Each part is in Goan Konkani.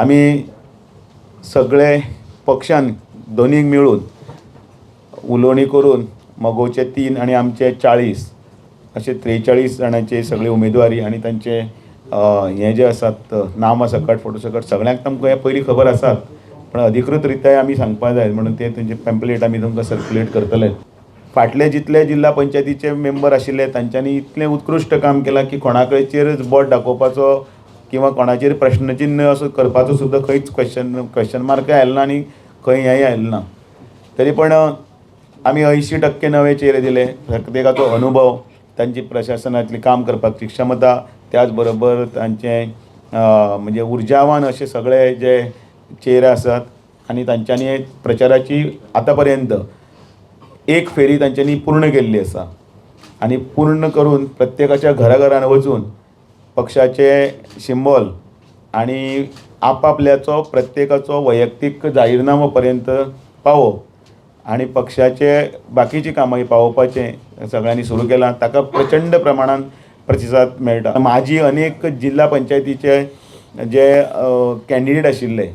आमी सगळे पक्षान दोनीक मेळून उलोवणी करून मगोचे 3 आनी आमचे 40 अशे 43 जाणांचे सगळे उमेदवारी आनी तांचे हे जे आसात नांवां सकट, फोटो सकट सगळ्यांक तुमकां हें पयलीं खबर आसात, पण अधिकृत रित्या आमी सांगपा जाय म्हणून ते तेंचे पॅम्पलेट आमी तुमकां सर्कुलेट करतले. फाटले जितले जिल्ला पंचायतीचे मेंबर आशिल्ले तांच्यांनी इतलें उत्कृश्ट काम केलां की कोणाचेरच बोट दाखोवपाचो किंवा कोणाचेर प्रश्नचिन्ह असो करपाचो सुद्दां खंयच क्वेश्चन मार्कय आयलो ना आनी खंय हेंय आयलें ना. तरी पण आमी 80% नवे चेहरे दिले. प्रत्येकाचो अनुभव, तांची प्रशासनांतली काम करपाची क्षमता, त्याच बरोबर तांचें म्हणजे उर्जावान अशे सगळे जे चेहरे आसात आनी तांच्यांनी प्रचाराची आतां पर्यंत एक फेरी तांच्यांनी पूर्ण केल्ली आसा आनी पूर्ण करून प्रत्येकाच्या घराघरान वचून पक्षाचे सिंबॉल आनी आपआपल्याचो प्रत्येकाचो वैयक्तीक जाहीरनामो पर्यंत पावोवप आनी पक्षाचे बाकीची कामां पावोवपाचें सगळ्यांनी सुरू केलां. ताका प्रचंड प्रमाणान प्रतिसाद मेळटा. म्हाजी अनेक जिल्ला पंचायतीचे जे कॅन्डिडेट आशिल्ले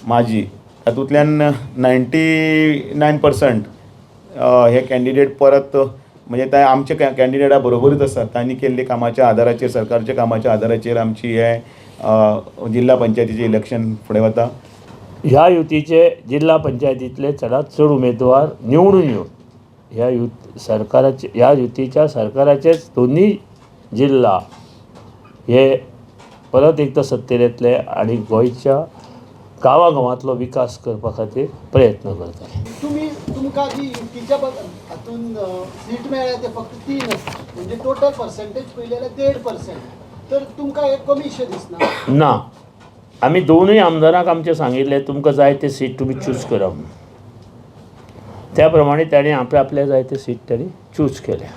म्हाजी, तातूंतल्यान 99% हे कॅन्डिडेट परत म्हणजे ते आमचे कॅन्डिडेटा बरोबरूच आसात. तांणी केल्ले कामाच्या आदाराचेर, सरकारच्या कामाच्या आदाराचेर आमची हे जिल्ला पंचायतीचें इलेक्शन फुडें वता. ह्या युतीचे जिल्ला पंचायतींतले चडांत चड उमेदवार निवडून येवन ह्या युत सरकाराचे ह्या युतीच्या सरकाराचेच दोनूय जिल्ला हे परत एकदां सत्तेर येतले आनी गोंयच्या गांवा गांवांतलो विकास करपा खातीर प्रयत्न करतले. तुमी तुमकां जी युतीच्या हातून सीट मेळ्ळ्या ते फक्त 3 आसा, म्हणजे टोटल पर्सेंटेज पळयली जाल्यार 1.5%, तर तुमकां हें कमीशें दिसना? ना, आमी दोनूय आमदारांक आमचें सांगिल्लें, तुमकां जाय ते सीट तुमी चूज करा म्हणून. त्या प्रमाणे ताणें आपल्या आपल्या जाय ते सीट तांणी चूज केल्या.